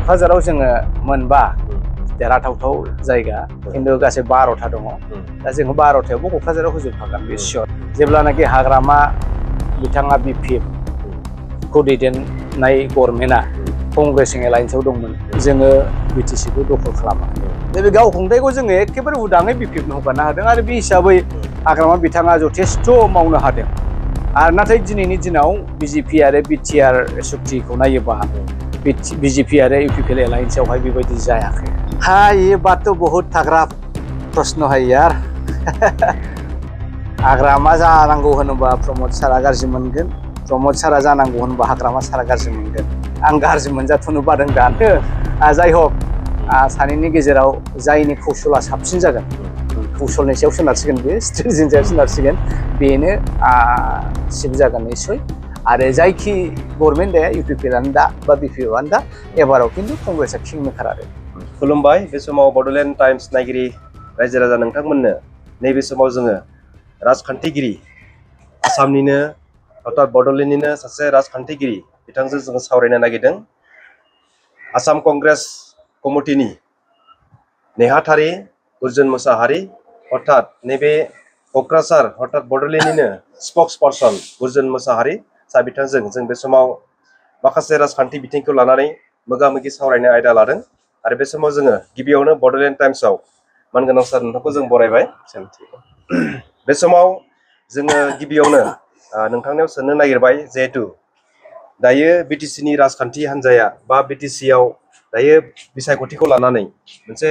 क'क्राझाराव जोङो मोनबा देरहाथावथाव जायगा खिन्थु गासै 12टा दङ दा जोङो 12टायावबो क'क्राझाराव होजोबखागोन बे सियर जेब्लानाखि हाग्रामा बिथाङा BPF खौ दैदेननाय गभर्नमेन्टआ कंग्रेसजों एलायन्सआव दंमोन जोङो BTC खौ दखल खालामाखै बे गावखुंथायखौ जोङो एखेबारे उदाङै BPF नो हगारना होदों आरो बे हिसाबै हाग्रामा बिथाङा जथेस्थ' मावनो हादों आरो नाथाय दिनैनि दिनाव BJP आरो BTR सुक्तिखौ नायोबा BJP आरो UPPL एलायन्सआवहाय बेबायदि जायाखै हाँ ये बात तो बहुत तगड़ा प्रश्न है यार हाग्रामा जानांगौ होनोबा प्रमोद सारा गाज्रि मोनगोन प्रमोद सारा जानांगौ होनोबा हाग्रामा सारा गाज्रि मोनगोन आं गाज्रि मोनजाथ'नो बादों दानो जाय हक सानैनि गेजेराव जायनि कौशला साबसिन जागोन कौशलनि सायाव सोनारसिगोन बे स्ट्रेटेजिनि सायाव सोनारसिगोन बेनो सिब जागोन निस्सय आरो जायखि गभर्नमेन्टआ UPPLआनो दा बा BPFआनो दा एबाराव खिन्थु कंग्रेसआ किं मेकार आरो खुलुमबाय बे समाव बड'लेण्ड टाइम्स नायगिरि रायजो राजा नोंथांमोननो नैबे समाव जोङो राजखान्थिगिरि आसामनिनो अर्थात बड'लेण्डनिनो सासे राजखान्थिगिरि बिथांजों जोङो सावरायनो नागिरदों आसाम कंग्रेस कमिटिनि नेहाथारि गुर्जन मोसाहारि अर्थात नैबे क'क्राझार अर्थात बड'लेण्डनिनो स्पक्स पार्सन गुर्जन मोसाहारि सा बिथांजों जों बे समाव माखासे राजखान्थि बिथिंखौ लानानै मोगा-मोगि सावरायनो आयदा लादों आरो बे समाव जोङो गिबियावनो बड'लेण्ड टाइम्सआव मानगोनां सार नोंथांखौ जों बरायबाय बे समाव जोङो गिबियावनो नोंथांनियाव सोंनो नागिरबाय जिहेतु दायो BTC नि राजखान्थि हान्जाया बा BTC आव दायो बिसायख'थिखौ लानानै मोनसे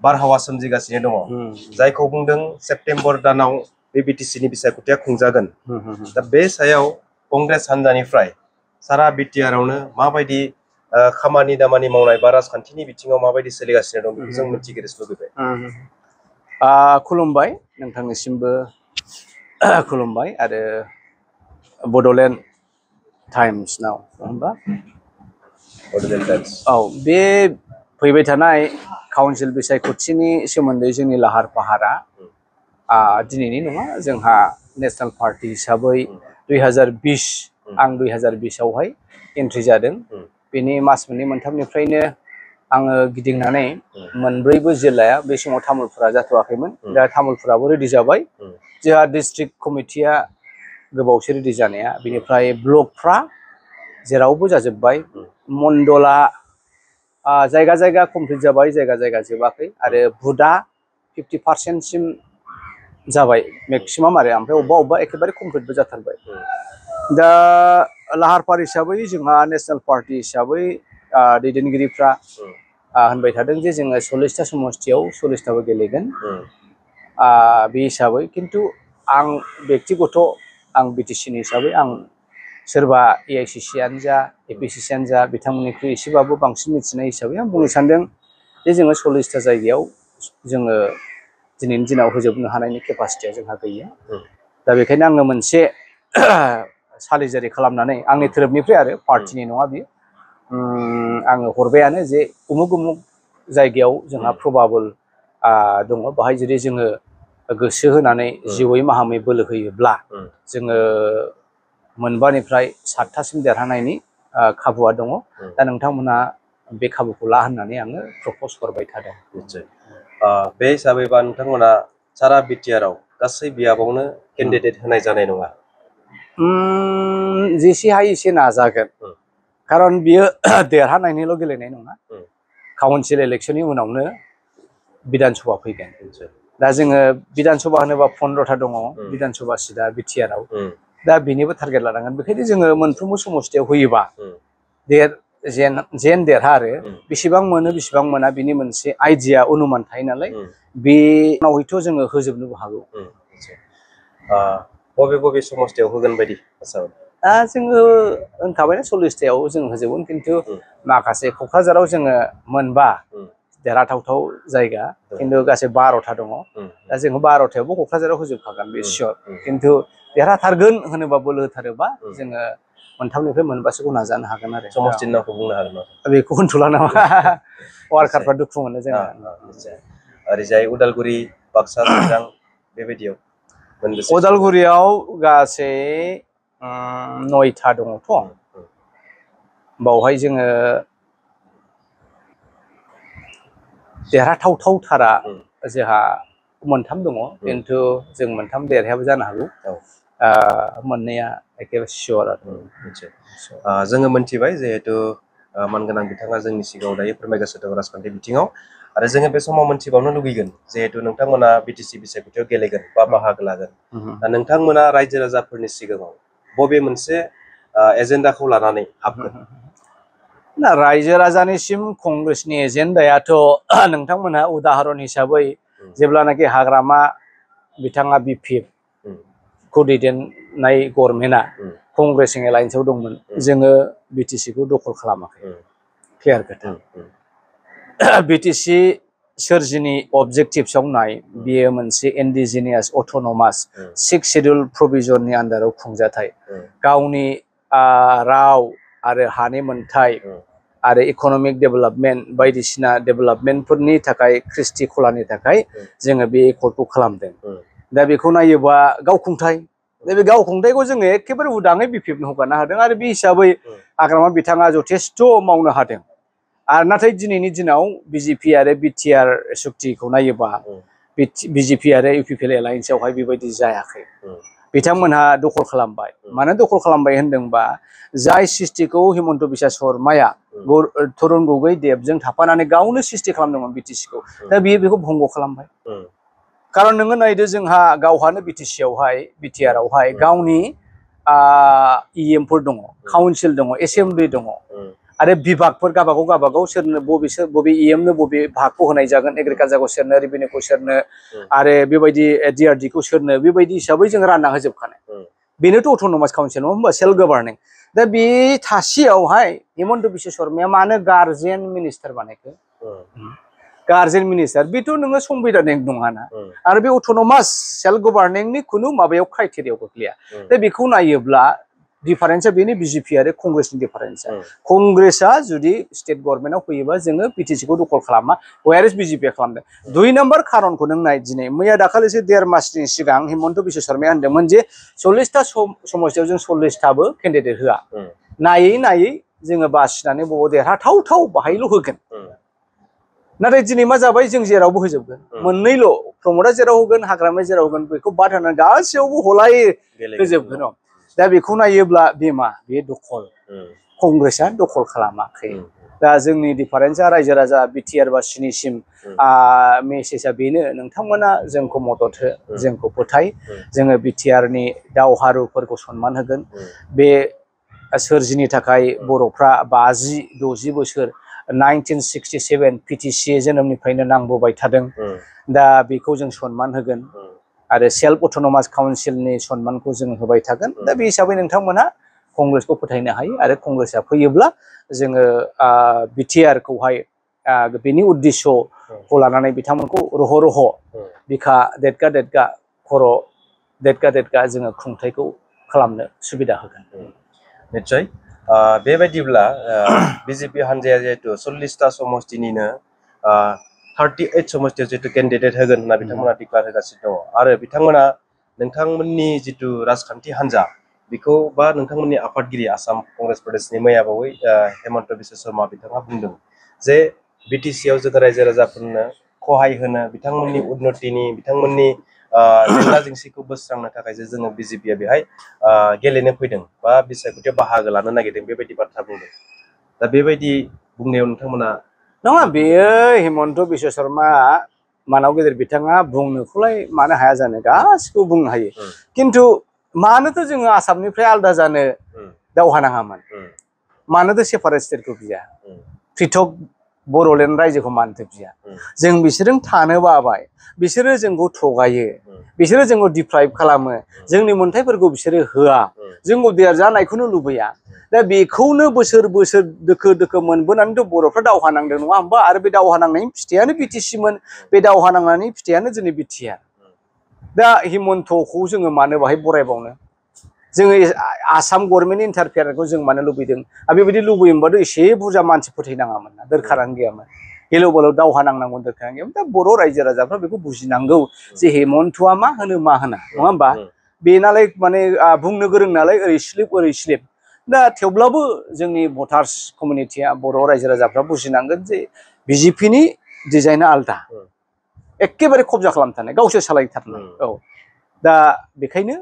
बारहावा सोमजिगासिनो दङ जायखौ बुंदों सेप्तेम्बर दानाव बे BTC नि बिसायख'थिया खुंजागोन दा बे सायाव कंग्रेस हान्जानिफ्राय सारा BTR आवनो माबायदि खामानि दामानि मावनाय बा राजखान्थिनि बिथिङाव माबायदि सोलिगासिनो दं बेखौ जों मिथिग्रोनो लुबैबाय खुलुमबाय नोंथांनिसिमबो खुलुमबाय आरो बड'लेण्ड टाइम्सनाव होनबा बड'लेण्ड टाइम्स औ बे फैबाय थानाय काउन्सिल बिसायख'थिनि सोमोन्दै जोंनि लाहार फाहारा दिनैनि नङा जोंहा नेशनेल पार्टी हिसाबै 2020 आं 2020 आवहाय एन्ट्रि जादों बेनि मास मोननै मोनथामनिफ्रायनो आङो गिदिंनानै मोनब्रैबो जिल्लाया बे समाव तामुलपुरा जाथ'वाखैमोन दा तामुलपुराबो रेडि जाबाय जोंहा डिस्ट्रिक्ट कमिटिया गोबावसो रेडि जानाया बेनिफ्राय ब्लकफ्रा जेरावबो जाजोब्बाय मण्डला जायगा जायगा कमप्लिट जाबाय जायगा जायगा जोबाखै आरो बुथआ 50% सिम जाबाय मेक्सिमाम आरो ओमफ्राय अबेबा अबेबा एखेबारे कमप्लिटबो जाथारबाय दा लाहार फाहार हिसाबै जोंहा नेशनेल पार्टी हिसाबै दैदेनगिरिफ्रा होनबाय थादों जे जोङो 40टा समस्तियाव 40टाबो गेलेगोन बे हिसाबै खिन्थु आं बेक्तिगत आं BTC नि हिसाबै आं सोरबा AICC आनो जा APCC आनो जा बिथांमोननिख्रुइ एसेबाबो बांसिन मिथिनाय हिसाबै आं बुंनो सानदों जे जोङो 40टा जायगायाव जोङो दिनैनि दिनाव होजोबनो हानायनि केपासिटिया जोंहा गैया दा बेखायनो आङो मोनसे सालिजारि खालामनानै आंनि थोरोबनिफ्राय आरो पार्टिनि नङा बियो आङो हरबायानो जे उमुक उमुक जायगायाव जोंहा प्रबाबल दङ बाहाय जुदि जोङो गोसो होनानै जिउयै माहामै बोलो होयोब्ला जोङो मोनबानिफ्राय 7टासिम देरहानायनि खाबुआ दङ दा नोंथांमोना बे खाबुखौ ला होननानै आङो प्रप'ज हरबाय थादों बे हिसाबैबा नोंथांमोना सारा BTR आव गासै बियाबावनो केन्डिडेट होनाय जानाय नङा जेसे हायो एसे नाजागोन खारन बियो देरहानायनिल' गेलेनाय नङा काउन्सिल इलेक्सननि उनावनो बिधान सभा फैगोन दा जोङो बिधान सभा होनोबा 15टा दङ बिधान सभा सिदा BTR आव दा बेनिबो टारगेट लानांगोन बेखायनो जोङो मोनफ्रोमबो समस्तियाव होयोबा जेन देरहा आरो बेसेबां मोनो बेसेबां मोना बिनि मोनसे आइडिया अनुमान थायो नालाय बे उनाव हयथ' जोङो होजोबनोबो हागौ बबे बबे समस्तियाव होगोन बायदि जोङो होनखाबायना 40टायाव जों होजोबगोन खिन्थु माखासे क'क्राझाराव जोङो मोनबा देरहाथावथाव जायगा खिन्थु गासै 12टा दङ दा जोङो 12टायावबो क'क्राझाराव होजोबखागोन बे सियर खिन्थु देरहाथारगोन होनोबा बोलो होथारोबा जोङो मोनथामनिफ्राय मोनबासोखौ नाजानो हागोन आरो समस्तिनि नामखौ बुंनो हागोन बेखौ होनथ'ला नामा वार्कारफ्रा दुखु मोनो जोङो ओरैजाय उदालगुरि बाक्सा चिरां बेबायदियाव उदालगुरियाव गासै 9टा दङथ' बावहाय जोङो देरहाथावथावथारा जोंहा मोनथाम दङ खिन्थु जों मोनथाम देरहायाबो जानो हागौ मोननैया एखेबारे सियर आरो जोङो मोनथिबाय जिहेतु मानगोनां बिथाङा जोंनि सिगाङाव दायो फोरमायगासिनो दं राजखान्थि बिथिङाव आरो जोङो बे समाव मोनथिबावनो लुगैगोन जिहेतु नोंथांमोना बिटिसि बिसायख'थियाव गेलेगोन बा बाहागो लागोन दा नोंथांमोना रायजो राजाफोरनि सिगाङाव बबे मोनसे एजेन्डाखौ लानानै हाबगोन ना रायजो राजानिसिम कंग्रेसनि एजेन्डायाथ' नोंथांमोनहा उदाहरन हिसाबै जेब्लानाखि हाग्रामा बिथाङा बिपिएफ खौ दैदेननाय गभर्नमेन्टआ कंग्रेसजों एलायन्सआव दंमोन जोङो बिटिसिखौ दखल खालामाखै क्लियार खोथा बिटिसि सोरजिनि अबजेक्टिभ्सआव नाय बियो मोनसे इन्डिजिनियास अट'नमास 6 शेड्युल प्रभिजननि आन्दाराव खुंजाथाय गावनि राव आरो हानि मोनथाय आरो इक'नमिक डेभेलपमेन्ट बायदिसिना डेभेलपमेन्टफोरनि थाखाय क्रिस्टि खलानि थाखाय जोङो बे एकर्डखौ खालामदों दा बेखौ नायोबा गावखुंथाय बे गावखुंथायखौ जोङो एखेबारे उदाङै बिपिएफनो हगारना होदों आरो बे हिसाबै हाग्रामा बिथाङा जथेस्थ' मावनो हादों आरो नाथाय दिनैनि दिनाव बिजेपि आरो बिटिआर सुक्तिखौ नायोबा बिजेपि आरो इउपिपिएल एलायन्सआवहाय बेबायदि जायाखै बिथांमोनहा दखल खालामबाय मानो दखल खालामबाय होनदोंबा जाय सिस्टिखौ हिमन्त बिश्व शर्माया तरुण गगৈ देबजों थाफानानै गावनो सिस्टि खालामदोंमोन बिटिसिखौ दा बियो बेखौ भंग खालामबाय खारन नोङो नायदो जोंहा गावहानो बिटिसिआवहाय बिटिआरआवहाय गावनि इएमफोर दङ काउन्सिल दङ एसेम्बलि दङ आरो बिभागफोर गाबागाव सोरनो बबे इएमनो बबे भागखौ होनाय जागोन एग्रिकालचारखौ सोरनो रेभिनिउखौ सोरनो आरो बेबायदि डिआरडिखौ सोरनो बेबायदि हिसाबै जों रानना होजोबखानाय बेनोथ' अट'नमास काउन्सिल नङा होमबा सेल्फ गभार्निं दा बे थासेयावहाय हिमन्त बिश्व शर्माया मानो गार्जेन मिनिस्टार बानायखो गार्जेन मिनिस्टार बेथ' नोङो संबिधानिक नङाना आरो बे अट'नमास सेल्फ गभार्निंनि खुनु माबायाव क्राइटेरियाव गोग्लैया दा बेखौ नायोब्ला डिफारेन्सआ बेनो बिजेपि आरो कंग्रेसनि डिफारेन्सआ कंग्रेसआ जुदि स्टेट गभर्नमेन्टआव फैयोबा जोङो बिटिसिखौ दखल खालामा वेयारेस बिजेपिआ खालामदों 2 नम्बर खारनखौ नों नाय दिनै मैया दाखालिसो 1.5 मासनि सिगां हिमन्त बिश्व शर्माया होनदोंमोन जे 40टा समस्तियाव जों 40टाबो केन्डिडेट होआ नायै जोङो बासिनानै बबाव देरहाथाव बाहायल' होगोन नाथाय दिनै मा जाबाय जों जेरावबो होजोबगोन मोननैल' प्रमदआ जेराव होगोन हाग्रामाया जेराव होगोन बेखौ बाद होनानै गासैयावबो हलाय होजोबगोन दा बेखौ नायोब्ला बे दखल कंग्रेसआ दखल खालामाखै दा जोंनि डिफारेन्सआ रायजो राजा बिटिआर बा सिनिसिम मेसेजआ बेनो नोंथांमोना जोंखौ मदद हो जोंखौ फोथाय जोङो बिटिआरनि दावहारुफोरखौ सनमान होगोन बे सोरजिनि थाखाय बर'फ्रा 50-60 बोसोर 1967 पिटिसि जोनोमनिफ्रायनो नांबोबाय थादों दा बेखौ जों सनमान होगोन आरो सेल्फ अट'नमास काउन्सिलनि सनमानखौ जों होबाय थागोन दा बे हिसाबै नोंथांमोना कंग्रेसखौ फोथायनो हायो आरो कंग्रेसआ फैयोब्ला जोङो बिटिआरखौहाय बेनि उद्देश्यखौ लानानै बिथांमोनखौ रह' बिखा देदगा खर' देदगा जोङो खुंथायखौ खालामनो सुबिदा होगोन निश्चय बेबायदिब्ला बिजेपि हान्जाया जिहेतु 40टा समस्तिनिनो 38 समस्तियाव जितु केन्डिडेट होगोन होनना बिथांमोना डिक्लार होगासिनो दङ आरो बिथांमोना नोंथांमोननि जितु राजखान्थि हान्जा बेखौ बा नोंथांमोननि आफादगिरि आसाम कंग्रेस प्रदेशनि मैया बावै हेमन्त बिश्व शर्मा बिथाङा बुंदों जे बिटिसिआव जोङो रायजो राजाफोरनो खहाय होनो बिथांमोननि उन्नतिनि बिथांमोननि जेंना जेंसिखौ बोस्रांनो थाखाय जे जोङो बिजेपिआ बेहाय गेलेनो फैदों बा बिसायख'थियाव बाहागो लानो नागिरदों बेबायदि बाथ्रा बुंदों दा बेबायदि बुंनायाव नोंथांमोना नङा बेयो हिमन्त बिश्व शर्मा मानाव गेदेर बिथाङा बुंनोखौलाय मानो हाया जानो गासिखौबो बुंनो हायो खिन्थु मानोथो जोङो आसामनिफ्राय आलादा जानो दावहा नाङामोन मानोथो सेपारेट स्टेटखौ बिया पृथक बर'लेण्ड रायजोखौ मानोथो बिया जों बिसोरजों थानो बाबाय बिसोरो जोंखौ थगायो बिसोरो जोंखौ डिप्राइभ खालामो जोंनि मोन्थायफोरखौ बिसोरो होआ जोंखौ देरजानायखौनो लुबैया दा बेखौनो बोसोर दोखो मोनबोनानैथ' बर'फ्रा दावहा नांदों नङा होमबा आरो बे दावहा नांनायनि फिथाइयानो बिटिसिमोन बे दावहा नांनायनि फिथाइयानो जोंनि बिटिआर दा हिमन्तखौ जोङो मानो बाहाय बरायबावनो जोङो आसाम गभर्नमेन्टनि इन्टारफेयारखौ जों मानो लुबैदों आरो बेबायदि लुबैयोमोनबाथ' एसे बुरजा मानसि फोथायनाङामोन ना दोरखारानो गैयामोन हेलौ बेलौ दावहा नांनांगौ दोरखारानो गैयामोन दा बर' रायजो राजाफ्रा बेखौ बुजिनांगौ जे हिमन्तआ मा होनो मा होना नङा होमबा बेनालाय माने बुंनो गोरों नालाय ओरै स्लिप दा थेवब्लाबो जोंनि भटार्स कमिउनिटिया बर' रायजो राजाफ्रा बुजिनांगोन जे बिजेपिनि डिजाइना आलदा एखेबारे खबजा खालामथारनाय गावसोर सालायथारनाय औ दा बेखायनो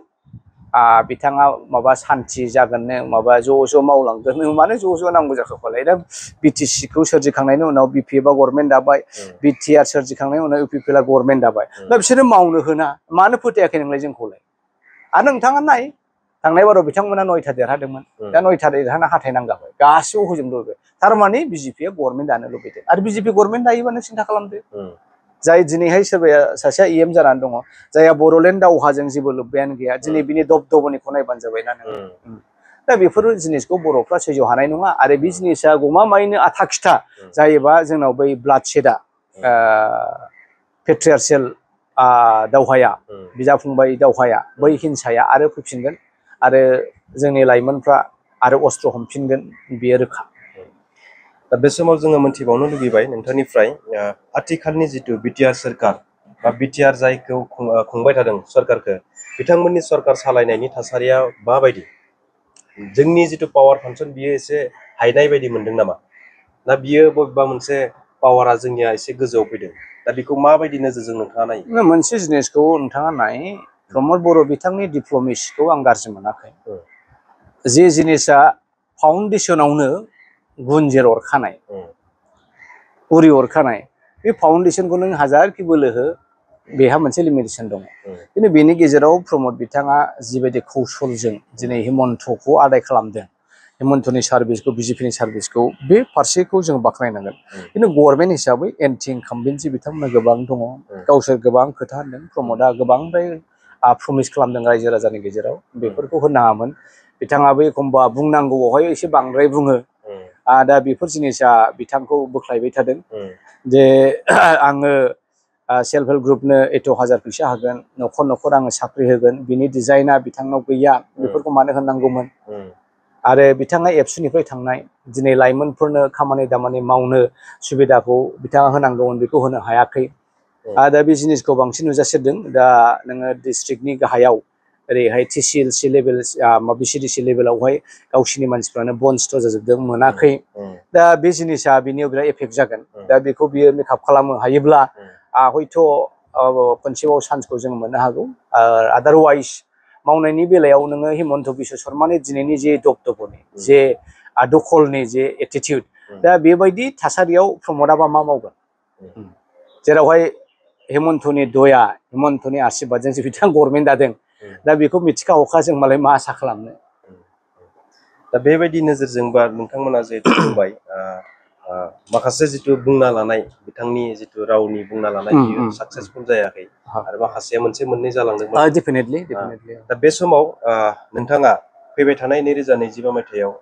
बिथाङा माबा सान्थि जागोननो माबा ज' मावलांगोननो मानो ज' नांगौ जाखोफालाय दा BTC खौ सोरजिखांनायनि उनाव BPF आ गभर्नमेन्ट दाबाय BTR सोरजिखांनायनि उनाव UPPL आ गभर्नमेन्ट दाबाय दा बिसोरो मावनो होना मानो फोथायाखै नोंलाय जोंखौलाय आरो नोंथाङा नाय थांनाय बाराव बिथांमोना 9था देरहादोंमोन दा 9था देरहाना हाथाय नांगाबाय गासिबो होजोबनो लुबैबाय थारमाने BJP आ गभर्नमेन्ट दानो लुबैदों आरो BJP गभर्नमेन्ट दायोबा नों सिन्था खालामदो जाय दिनैहाय सोरबाया सासेया EM जानानै दङ जायहा बर'लेण्ड दावहाजों जेबो लोब्बायानो गैया दिनै बिनि दबदबनिखौ नायबानो जाबायना नों दा बेफोर जिनिसखौ बर'फ्रा सैज' हानाय नङा आरो बे जिनिसा गमामायैनो आथा खिथा जायोबा जोंनाव बै ब्लाडशेडआ पेट्रियार्शियेल दावहाया बिदा फंबाय दावहाया बै हिंसाया आरो फैफिनगोन आरो जोंनि लाइमोनफ्रा आरो अस्त्र हमफिनगोन बेयो रोखा दा बे समाव जोङो मोनथिबावनो लुबैबाय नोंथांनिफ्राय आथिखालनि जिथु BTR सरकार बा BTR जायखौ खुंबाय थादों सरकारखौ बिथांमोननि सरकार सालायनायनि थासारिया माबायदि जोंनि जिथु पावार फांसन बियो एसे हायनाय बायदि मोनदों नामा ना बियो बबेबा मोनसे पावारा जोंनिया एसे गोजौआव फैदों दा बेखौ माबायदि नोजोरजों नोंथाङा नायो मोनसे जिनिसखौ नोंथाङा नाय प्रमद बर' बिथांनि डिप्ल'मेसिखौ आं गाज्रि मोनाखै जे जिनिसा फाउन्डेसनावनो गुनजेर अरखानाय उरि अरखानाय बे फाउन्डेसनखौ नों हाजारखि बोलो हो बेहा मोनसे लिमिटेसन दङ खिन्थु बेनि गेजेराव प्रमद बिथाङा जिबायदि कौशलजों दिनै हिमन्तखौ आदाय खालामदों हिमन्तनि सार्भिसखौ BJPनि सार्भिसखौ बे फारसेखौ जों बाख्नायनांगोन खिन्थु गभर्नमेन्ट हिसाबै एन्टि इनकाम्बेन्सि बिथांमोना गोबां दङ गावसोर गोबां खोथा होनदों प्रमदआ गोबांद्राय प्रमिस खालामदों रायजो राजानि गेजेराव बेफोरखौ होनाङामोन बिथाङाबो एखमबा बुंनांगौआवहाय एसे बांद्राय बुङो दा बेफोर जिनिसा बिथांखौ बोख्लायबाय थादों जे आङो सेल्फ हेल्प ग्रुपनो एथ' हाजार फैसा होगोन न'खर आङो साख्रि होगोन बिनि डिजाइना बिथांनाव गैया बेफोरखौ मानो होननांगौमोन आरो बिथाङा एबसुनिफ्राय थांनाय दिनै लाइमोनफोरनो खामानि दामानि मावनो सुबिदाखौ बिथाङा होनांगौमोन बेखौ होनो हायाखै दा बे जिनिसखौ बांसिन नुजासिरदों दा नोङो डिस्ट्रिक्टनि गाहायाव ओरैहाय TCLC लेभेल BCDC लेभेलावहाय गावसिनि मानसिफ्रानो बन्स्थ जाजोबदों मोनाखै दा बे जिनिसा बिनियाव बिराद एफेक्ट जागोन दा बेखौ बियो मेकआप खालामनो हायोब्ला हयथ' खनसेबाव चान्सखौ जों मोननो हागौ आदारवाइज मावनायनि बेलायाव नोङो हिमन्त बिश्व शर्मानि दिनैनि जे दबदबनि जे दखलनि जे एटिटिउड दा बेबायदि थासारियाव प्रमदाबा मा मावगोन जेरावहाय हिमन्तनि दया हिमन्तनि आशीर्बादजोंसो बिथाङा गभर्नमेन्ट दादों दा बेखौ मिथिखा हखा जों मालाय मा आसा खालामनो दा बेबायदि नोजोरजोंबा नोंथांमोना जिहेतु बुंबाय माखासे जिथु बुंना लानाय बिथांनि जिथु रावनि बुंना लानाय बियो साक्सेसफुल जायाखै आरो माखासेया मोनसे मोननै जालांदोंमोन डेफिनेटलि दा बे समाव नोंथाङा फैबाय थानाय 2025 मायथाइयाव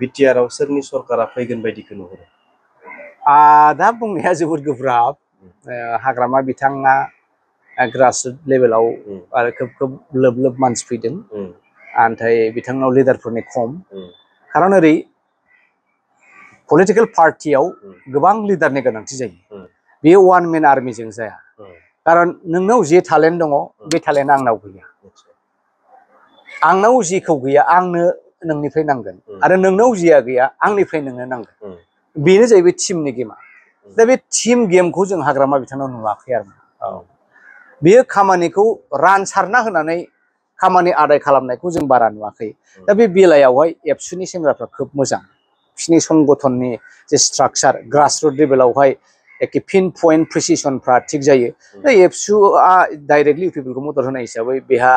BTR आव सोरनि सरकारा फैगोन बायदिखौ नुहुरो दा बुंनाया जोबोद गोब्राब हाग्रामा बिथाङा ग्रासरुट लेभेलाव आरो खोब लोब मानसि फैदों नाथाय बिथांनाव लिडारफोरनि खम खारन ओरै पलिटिकेल पार्टियाव गोबां लिडारनि गोनांथि जायो बेयो वान मेन आर्मिजों जाया खारन नोंनाव जे टेलेन्ट दङ बे टेलेन्टआ आंनाव गैया आंनाव जेखौ गैया आंनो नोंनिफ्राय नांगोन आरो नोंनाव जिया गैया आंनिफ्राय नोंनो नांगोन बेनो जाहैबाय टीमनि गेमा दा बे टीम गेमखौ जों हाग्रामा बिथांनाव नुवाखै आरो बेयो खामानिखौ रानसारना होनानै खामानि आदाय खालामनायखौ जों बारा नुवाखै दा बे बेलायावहाय एबसुनि सेंग्राफ्रा खोब मोजां बिसिनि संगठननि जे स्ट्राक्चार ग्रासरुट लेभेलावहाय एखे पिन पइन्ट प्रिसिसनफ्रा थिग जायो दा एबसुआ डाइरेक्टलि UPPLखौ मदद होनाय हिसाबै बेहा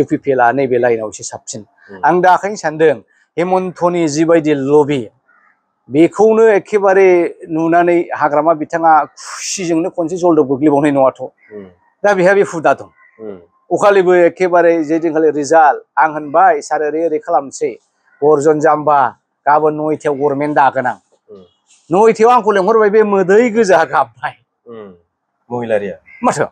UPPLआ नैबे लाइनाव एसे साबसिन आं दा ओंखायनो सानदों हिमन्तनि जिबायदि लबि बेखौनो एखेबारे नुनानै हाग्रामा बिथाङा खुसिजोंनो खनसे जलदब गोग्लैबावनाय नङाथ' दा बेहा बे हुदा दं अखालिबो एखेबारे जे दिनखालि रिजाल्ट आं होनबाय सार ओरै खालामनोसै गर्जन जाम्बा गाबोन 9थायाव गभर्नमेन्ट दागोन आं 9थायाव आंखौ लेंहरबाय बे मोदै गोजा गाबबाय महिलारिया माथो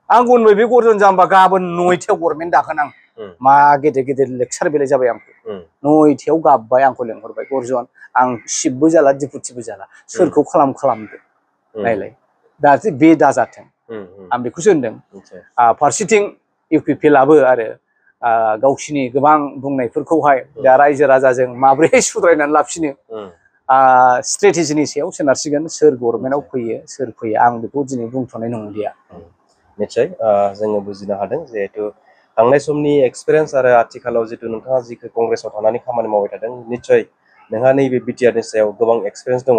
आं बुंबाय बे गर्जन जाम्बा गाबोन 9थायाव गभर्नमेन्ट दागोन आं मा गेदेर लेक्सार बेलाय जाबाय आंखौ 9थायाव गाबबाय आंखौ लेंहरबाय गर्जन आं चिफबो जाला डिपुटिबो जाला सोरखौ खालामदो नायलाय दा बे दाजाथों आं बेखौसो होनदों फारसेथिं UPPLआबो आरो गावसिनि गोबां बुंनायफोरखौहाय दा रायजो राजाजों माब्रै सुद्रायनानै लाफिनो स्ट्रेटेजिनि सायाव सोनारसिगोन सोर गभर्नमेन्टआव फैयो सोर फैया आं बेखौ दिनै बुंथ'नाय नंलिया। निश्चय जोङो बुजिनो हादों जिहेतु थांनाय समनि एक्सपिरियेन्स आरो आथिखालाव जितु नोंथाङा जिखौ कंग्रेसआव थानानै खामानि मावबाय थादों निश्चय नोंहा नैबे बिटिआरनि सायाव गोबां एक्सपिरियेन्स दङ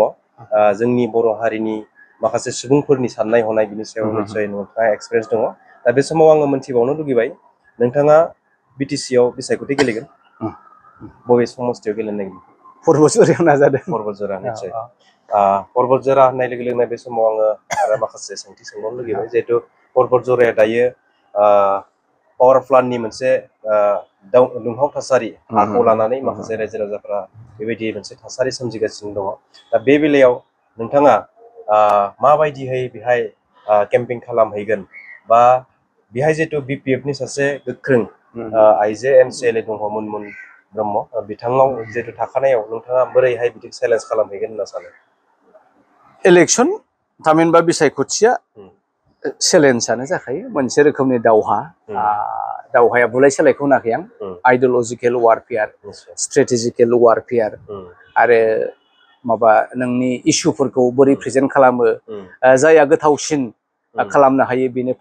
जोंनि बर' हारिनि माखासे सुबुंफोरनि साननाय हनाय बिनि सायाव निश्चय नोंथाङा एक्सपिरियेन्स दङ। दा बे समाव आङो मोनथिबावनो लुगैबाय नोंथाङा बिटिसिआव बिसायख'थि गेलेगोन बबे समस्थियाव गेलेनो नागिरदों? पर्बतझरायाव नाजादों। पर्बतझरा निश्चय पर्बतझरा होननाय लोगो लोगोनो बे समाव आङो आरो माखासे सोंथि सोंबावनो लुगैबाय जिहेतु पर्बतझराया दायो पावार प्लान्टनि मोनसे दुंहाव थासारि हाखौ लानानै माखासे रायजो राजाफ्रा बेबायदि मोनसे थासारि सोमजिगासिनो दङ। दा बे बेलायाव नोंथाङा माबायदिहै बेहाय केम्पिं खालामहैगोन बा बेहाय जितु बिपिएफनि सासे गोख्रों आइजो एमसिएलए दङ मुनमुन ब्रह्म बिथाङाव जितु थाखानायाव नोंथाङा बोरैहाय बिदि चेलेन्ज खालामहैगोन होनना सानो? इलेक्सन थामहिनबा बिसायख'थिया चेलेन्जआनो जाखायो मोनसे रोखोमनि दावहाया बुलाय सोलायखौ होनाखै आं आइडियलजिकेल वारफेयार स्ट्रेटेजिकेल वारफेयार आरो माबा नोंनि इस्युफोरखौ बोरै प्रेजेन्ट खालामो जायहा गोथावसिन खालामनो हायो बेनो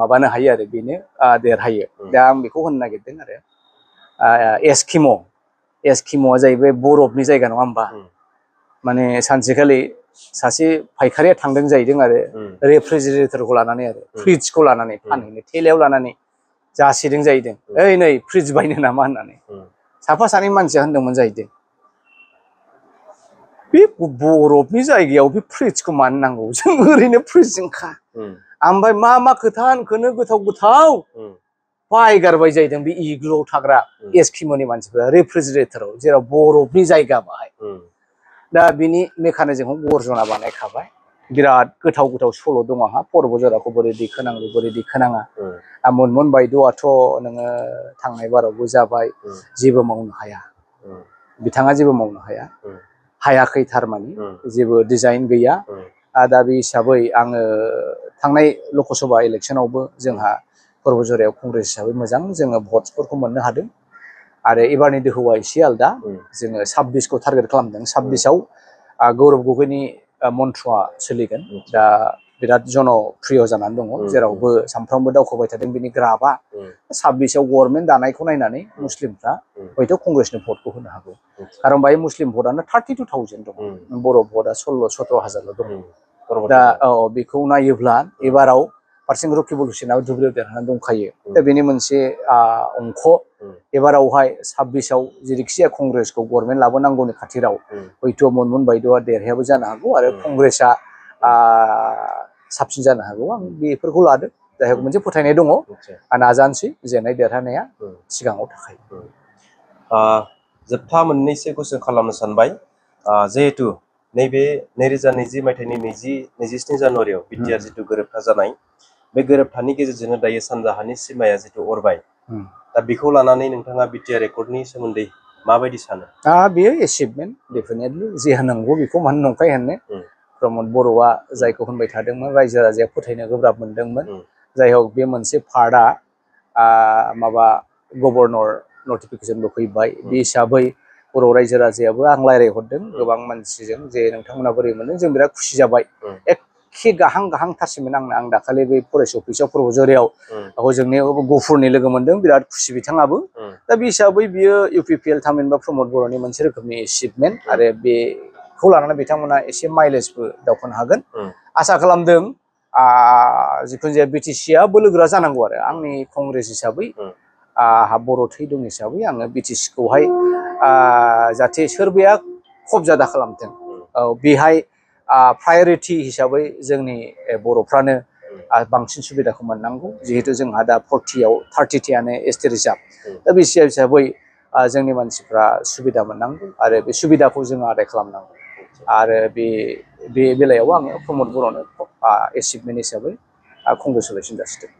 माबानो हायो आरो बेनो देरहायो। दा आं बेखौ होननो नागिरदों आरो एस्किम'आ जाहैबाय बरफनि जायगा नङा होमबा? माने सानसेखालि सासे फायखारिया थांदों जाहैदों आरो रेफ्रिजिरेटरखौ लानानै आरो फ्रिजखौ लानानै फानहैनो थेलायाव लानानै जासिदों जाहैदों ओइ नै फ्रिज बायनो नामा होननानै साफा सानै मानसिया होनदोंमोन जाहैदों बे बरफनि जायगायाव बे फ्रिजखौ मानो नांगौ जों ओरैनो फ्रिजजोंखा ओमफ्राय मा खोथा होनखोनो गोथाव गोथाव बायगारबाय जाहैदों बे इग्लुआव थाग्रा एस्किम'नि मानसिफोरा रेफ्रिजिरेटराव जेराव बरफनि जायगा बाहाय। दा बिनि मेकानिजमखौ गर्जना बानायखाबाय बिराद गोथाव गोथाव सल' दङ आंहा पर्बतझराखौ बोरै दिखोनांगौ बोरै दिखोनाङा मुनमुन बायद'आथ' नोङो थांनाय बारावबो जाबाय जेबो मावनो हाया बिथाङा जेबो मावनो हायाखै थारमानि जेबो डिजाइन गैया। दा बे हिसाबै आङो थांनाय लकसभा इलेक्सनावबो जोंहा पर्बतझरायाव कंग्रेस हिसाबै मोजां जोङो भट्सफोरखौ मोननो हादों आरो एबारनि दोहौआ एसे आलदा जोङो 26खौ टारगेट खालामदों 26आव गौरब गगैनि मन्थ्रआ सोलिगोन दा बिराद जनप्रिय जानानै दङ जेरावबो सानफ्रामबो दावखोबाय थादों बिनि ग्राफआ 26आव गभर्नमेन्ट दानायखौ नायनानै मुस्लिमफ्रा हयथ' कंग्रेसनो भटखौ होनो हागौ खारन बाहाय मुस्लिम भटआनो 32,000 दं बर' भटआ 16-17,000 दं। दा बेखौ नायोब्ला एबाराव फारसेथिं रकिबुल हुसेनाबो धुब्रियाव देरहानानै दंखायो दा बेनि मोनसे अंख एबारावहाय 26आव जेरैखिजाया कंग्रेसखौ गभर्नमेन्ट लाबोनांगौनि खाथिराव हयथ' मुनमुन बायद'आ देरहायाबो जानो हागौ आरो कंग्रेसआ साबसिन जानो हागौ आं बेफोरखौ लादों जायहा मोनसे फोथायनाय दङ नाजानोसै जेननाय देरहानाया सिगाङाव थाखायो। जोबथा मोननैसो कुइसन खालामनो सानबाय जिहेतु नैबे 2020 मायथाइनि 27 जानुवारियाव बिटिआर जितु गोरोबथा जानाय बे गोरोबथानि गेजेरजोंनो दायो सानजाहानि सिमाया जितु अरबाय दा बेखौ लानानै नोंथाङा बिटिआर एकर्डनि सोमोन्दै माबायदि सानो? बेयो एचिभमेन्ट डेफिनेटलि जे होनांगौ बेखौ मानो नंखाय होननो प्रमद बर'आ जायखौ होनबाय थादोंमोन रायजो राजाया फोथायनो गोब्राब मोनदोंमोन जाय हक बे मोनसे पार्टआ माबा गभर्नर नटिफिकेसनबो फैबाय बे हिसाबै बर' रायजो राजायाबो आं रायज्लायहरदों गोबां मानसिजों जे नोंथांमोना बोरै मोनदों जों बिराद खुसि जाबाय एखे गाहांथारसिमोन आं दाखालि बे फरेस्ट अफिसाव पर्बतझरायाव हजोंनि गफुरनि लोगो मोनदों बिराद खुसि बिथाङाबो दा बे हिसाबै बियो इउपिपिएल थामहिनबा प्रमद बर'नि मोनसे रोखोमनि एचिभमेन्ट आरो बेखौ लानानै बिथांमोना एसे माइलेजबो दावखोनो हागोन आसा खालामदों जिखुनु जाया बिटिसिआ बोलोगोरा जानांगौ आरो आंनि कंग्रेस हिसाबै आंहा बर' थै दं हिसाबै आङो बिटिसिखौहाय जाहाथे सोरबाया खबजा दा खालामथों बेहाय प्रायरिटि हिसाबै जोंनि बर'फ्रानो बांसिन सुबिदाखौ मोननांगौ जिहेतु जोंहा दा 40आव 30टियानो एसटि रिजार्भ दा बे हिसाबै जोंनि मानसिफ्रा सुबिदा मोननांगौ आरो बे सुबिदाखौ जोङो आदाय खालामनांगौ आरो बे बेलायाव आङो प्रमद बर'नो एचिभमेन्ट हिसाबै कंग्रेसुलेसन जासिदों।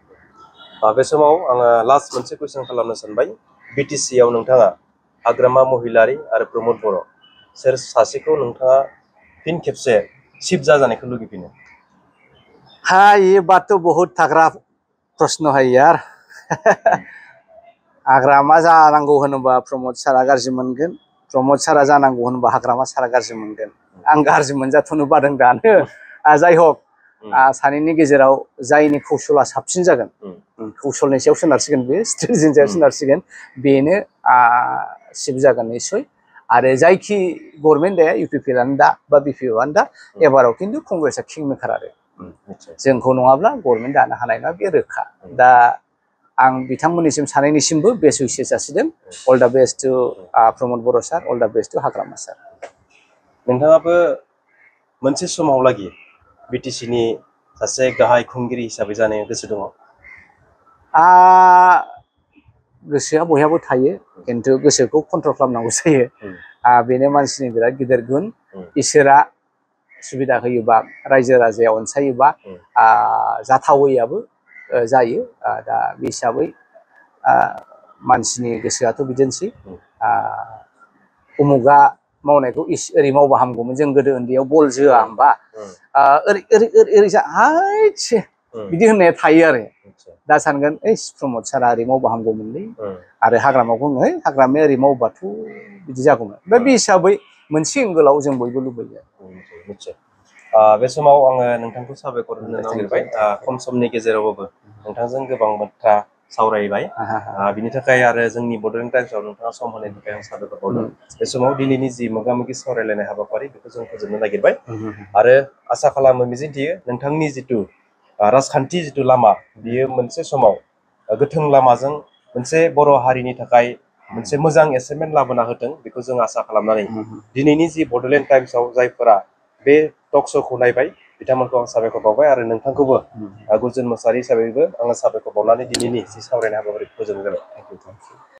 बे समाव आङो लास्ट मोनसे कुइसन खालामनो सानबाय बिटिसिआव नोंथाङा हाग्रामा महिलारि आरो प्रमद बर' सोर सासेखौ नोंथाङा फिन खेबसे चिफ जाजानायखौ लुगैफिनो? ये बात तो बहुत तगड़ा प्रश्न है यार हाग्रामा जानांगौ होनोबा प्रमद सारा गाज्रि मोनगोन प्रमद सारा जानांगौ होनबा हाग्रामा सारा गाज्रि मोनगोन आं गाज्रि मोनजाथ'नो बादों दानो जाय हक सानैनि गेजेराव जायनि कौशला साबसिन जागोन कौशलनि सायाव सोनारसिगोन बे स्ट्रेटेजिनि सायाव सोनारसिगोन बेनो सिफ जागोन निस्सय आरो जायखि गभर्नमेन्ट दाया इउपिपिएलआनो दा बा बिपिएफआनो दा एबाराव खिन्थु कंग्रेसआ किं मेकार आरो जोंखौ नङाब्ला गभर्नमेन्ट दानो हानाय नङा बे रोखा दा आं बिथांमोननिसिम सानैनिसिमबो बेस्ट उइसेस जासिदों अल दा बेस्ट टु प्रमद बर' सार अल दा बेस्ट टु हाग्रामा सार नोंथाङाबो मोनसे समाव लागि बिटिसिनि सासे गाहाय खुंगिरि हिसाबै जानो गोसो दङ गोसोआ बयहाबो थायो खिन्थु गोसोखौ कन्ट्रल खालामनांगौ जायो बेनो मानसिनि बिराद गिदिर गुन इसोरा सुबिदा होयोबा रायजो राजाया अनसायोबा जाथावैयाबो जायो दा बे हिसाबै मानसिनि गोसोआथ' बिदिनोसै उमुगा मावनायखौ ओरै मावबा हामगौमोन जों गोदो उन्दैयाव बल जोआ होमबा ओरै ओरै ओरै ओरै हायसे बिदि होननाया थायो आरो दा सानगोन ओइ प्रमद सारा ओरै मावबा हामगौमोनलै आरो हाग्रामाखौ होनो हाग्रामाया ओरै मावबाथ' बिदि जागौमोन दा बे हिसाबै मोनसे एंगोलाव जों बयबो लुबैयो बे समाव आङो नोंथांखौ साबायखर होनो नागिरबाय खम समनि गेजेरावबो नोंथांजों गोबां बाथ्रा सावरायबाय बिनि थाखाय आरो जोंनि बड'लेण्ड टाइम्सआव नोंथाङा सम होनायनि थाखाय आं साबायखर बावदों बे समाव दिनैनि जि मोगा-मोगि सावरायलायनाय हाबाफारि बेखौ जों फोजोबनो नागिरबाय आरो आसा खालामो मिजिंथियो नोंथांनि जिथु राजखान्थि जिथु लामा बियो मोनसे समाव गोथों लामाजों मोनसे बर' हारिनि थाखाय मोनसे मोजां एसेमेन्ट लाबोना होथों बेखौ जों आसा खालामनानै दिनैनि जि बड'लेण्ड टाइम्सआव जायफोरा बे टक श'खौ नायबाय बिथांमोनखौ आं साबायखर बावबाय आरो नोंथांखौबो गुरजुन मोसाहारि हिसाबैबो आङो साबायखर बावनानै दिनैनि जि सावरायनाय हाबाफारिखौ फोजोबनाय जाबाय